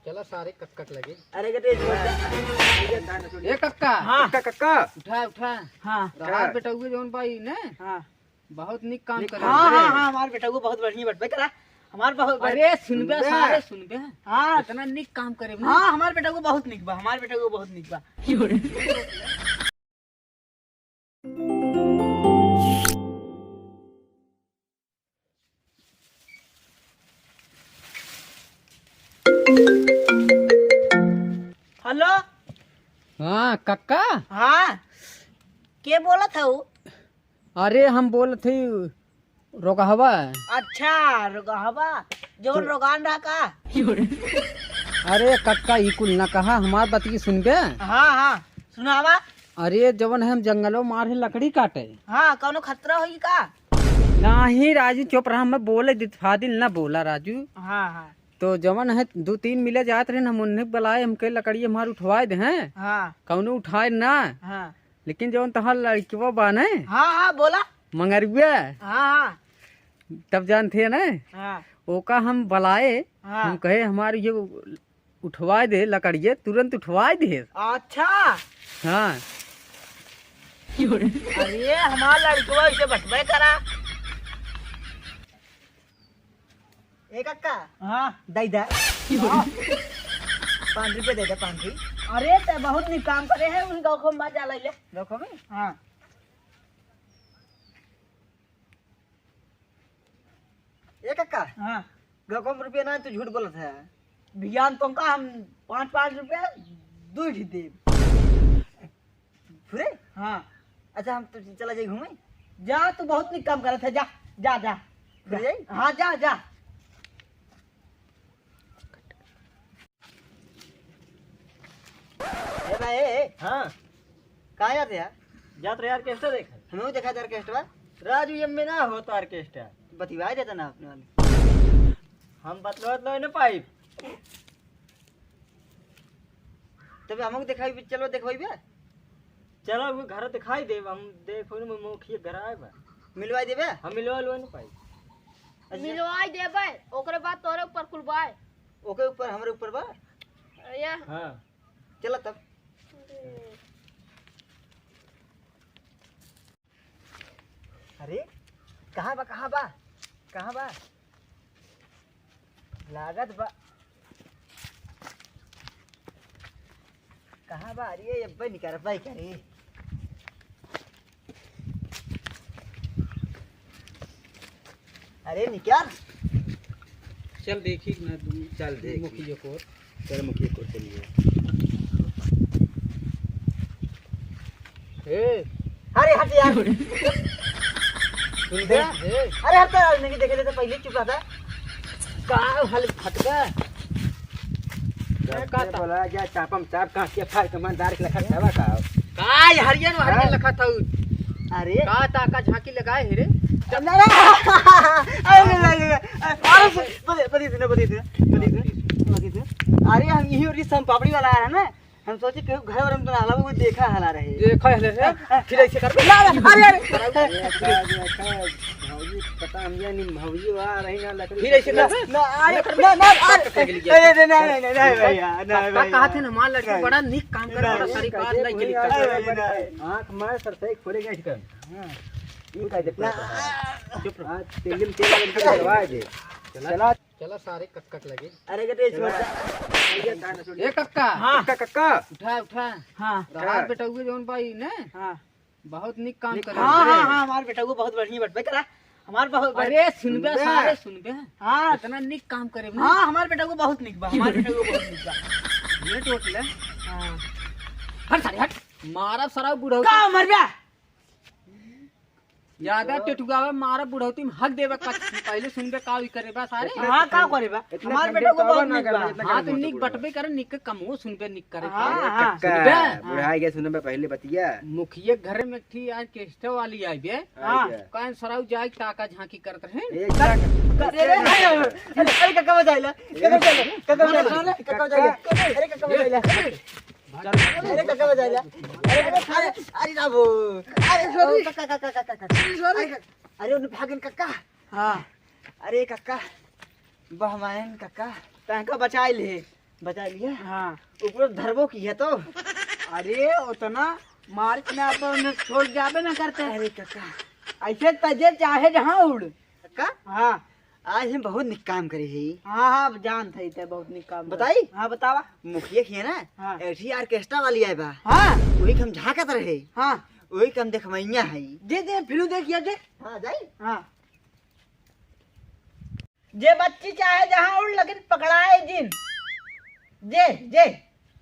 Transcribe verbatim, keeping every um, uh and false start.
चला सारे कक्का के लगे। अरे, के तेज बोलता। ए कक्का। हाँ। कक्का, कक्का। उठा, उठा। हाँ। रहा बेटउए जौन बा ई ने। हाँ। बहुत निक काम करे। हाँ, हाँ, हाँ, हमार बेटउए बहुत बढ़िया बटबे करा। हमार बहुत बढ़- अरे, सुनबे, सुनबे। सारे सुनबे। हाँ। इतना निक काम करे ना। हाँ, हमार बेटउए बहुत निक बा, हमार बेटउए बहुत निक बा। हेलो। हाँ, कक्का। हाँ, के बोलत हऊ? अरे, हम बोलत हई रोगहवा। अच्छा, रोगहवा, जौन तो रोगान रहा का? अरे कक्का, ई कुल ना कहा, हमार बतिया सुनबे। हाँ, हाँ, सुनावा। अरे, जवन हम जंगलो मार है लकड़ी काटे। हाँ, कौनो खतरा होई का? नाही राजू, चुप रहा, मैं बोले दित फादिल ना बोला राजू। हाँ, हाँ। तो जवन है दो तीन मिले जात रहे, हम उन्हें बुलाए, हमके लकड़ी हमार उठवाए दे हैं। हाँ। कौनो उठाए ना। हाँ। लेकिन जवन तहार लड़कवा बा ने, हाँ, हाँ, बोला। मंगरुआ। हाँ, हाँ। तब जानते हैं ना, हाँ। ओका हम बुलाए, हाँ। हम कहे, "हमार ये उठवाए दे लकड़िए, तुरंत उठवाए दे।" अच्छा। हाँ। अरे, हमार लड़कवा इसे बटबे करा। ए कक्का। हाँ। दई दे। हाँ। पाँच रुपये दे दे, पाँच रुपये। अरे, ते बहुत निक काम करे है, उन गाँव को मत जा ले। गाँव को में? हाँ। ए कक्का। हाँ। गाँव को में रुपया ना, तू झूठ बोलत है। बियान तुमका हम पाँच, पाँच रुपया दू ही देब। घुरे? हाँ। अच्छा, हम तो चला जाई घूमे। जा, तू बहुत निक काम करत है, जा, जा, जा। घुरे जाई? हाँ, जा, जा। ए भाई, ए, ए। हाँ। कहाँ जात है यार? जात रहे orchestra देखे। हमें भी देखा था orchestra। राजू, ये में ना होता orchestra। बतिवाए देता ना अपने वाले। हम बतलवत लो ना पाइप। तबे हमको देखाई बे, चलो देखवाई बे। चलो, वो घर दिखाई दे, हम देखो ना, मुखिया घर आए बा। मिलवाई देबे? हम मिलवा लो ना पाई। अच्छा। मिलवाई देबे, ओकरे बाद तोरे ऊपर कुल बाय। ओके ऊपर, हमरे ऊपर बा? या। हाँ। चलो तब। अरे, कहाँ बा, कहाँ बा, कहाँ बा? लागत बा। कहाँ बा? अरे, ये अब्बे निकरत बा, करे। अरे, निकर। चल, देखी ना, तुम चल, देखी। मुखिया को। चल, मुखिया को चलिए। ए। अरे, हट यार। सुन बे, ए। अरे, हट यार, नहीं देखे थे तो पहले चुप रहता। का हल फटका? जब का से ता- बोला जा, चापम चाप, कांच के फाड़ के, ईमानदार के लेखा खावा का? का ये हरियन, हरियन हाँ। लेखा था उ? अरे। का ताका झांकी लगाए है रे? अरे, अरे, अरे, अरे, अरे, बदी, बदी सुनो, बदी सुनो, बदी सुनो, बदी सुनो। अरे, हम यही और ये सोन पापड़ी वाला आया है ना, हम सोचे कि घर वाले में तो ना आला, वो देखा हला रहे। देखा है रे। हाँ, हाँ। फिर ऐसे कर। ना, ना, अरे, अरे। देखा, देखा, भौजी, पता हम ये नहीं, भौजी वहाँ रही ना, लकड़ी फिर ऐसे कर। ना, अरे, ना, ना, अरे, अरे, नहीं, नहीं, नहीं, नहीं, भैया, नहीं, का, भैया। कहा थे ना, हमार लड़की नहीं। बड़ा निक काम करे, नहीं, बड़ा नहीं, शरीफ बात नहीं, नहीं, नहीं, नहीं, नहीं। आँख मार सर से खोले गए इसका। हाँ। ये का देखो। ना। चुप रहो। आज तेल में तेल लगा के दवा दे। चला। चला। चला सारे कक्का के लगे। अरे, के तेज छोड़ दे। ए कक्का। हाँ। कक्का, कक्का। उठा, उठा। हाँ। रहा हाँ। बेटउए जौन बा ई ने। हाँ। बहुत निक काम करे। हाँ, हाँ, हाँ, हमार बेटउए बहुत बढ़िया बटबे करा। हमार बहुत बढ़- अरे, सुनबे, बे। सारे सुनबे। हाँ। इतना निक काम करे ना। हाँ, हमार बेटउए बहुत निक बा, हमार बेटउए बहुत निक बा। ये टोट ले। हाँ। हट सारे, हट। मारब सराउ बुढ़ऊ। का मरबे? ज्यादा टेटुआवे मारा बुढ़ौती में हक देबे का। पहले सुनबे का ई करे बा सारे। हाँ, का करे बा? इतना हमार ठंडी बेटा को तो बहुत ना निक करबे, बा। इतना हाँ, तो गर्मी निक होत बटबे करे, निक के कमो सुनबे, निक करे। हाँ, अरे हाँ। कक्का, सुनबे? बुढ़ाई गए, सुनबे पहले बतिया। मुखिया घर में एक ठी orchestra वाली आई बे। हाँ। आई बे। कान सराउ जाए ताका झांकी करत रहे। एक अरे, अरे, अरे, अरे, कक्का बजाइला। कक्का बजाइला। कक्का बजाइला। अरे, कक्का बजाइला। अरे, कक्का बजाइला। अरे, अरे, अरे, रामू। अरे, sorry। कक्का, कक्का, कक्का, कक्का। Sorry। अरे, अरे, उन्हें भागन कक्का। हाँ। अरे, कक्का। बहमायन कक्का। तहका बचाई ले। बचा लिया। हाँ। ऊपर धरबो की है तो। अरे, उतना मार्च में आप उन्हें छोड़ जाबे ना करते। अरे काका। ऐसे तजे चाहे जहाँ उड़। काका? हाँ। आज हम बहुत निक काम करे ही। हाँ, हाँ, अब जानत ही ते बहुत निक काम करे। बताई? हाँ, बतावा। मुखिया की है ना, हाँ। एक ठी orchestra वाली आए बा। हाँ। वही के हम झाँकत रहे। हाँ। वही के हम देखवइया है। जे, जे, फिर देखिए, जे। हाँ, जाई? हाँ। जे बच्ची चाहे जहाँ उड़, लेकिन पकड़ाए जिन। जे, जे।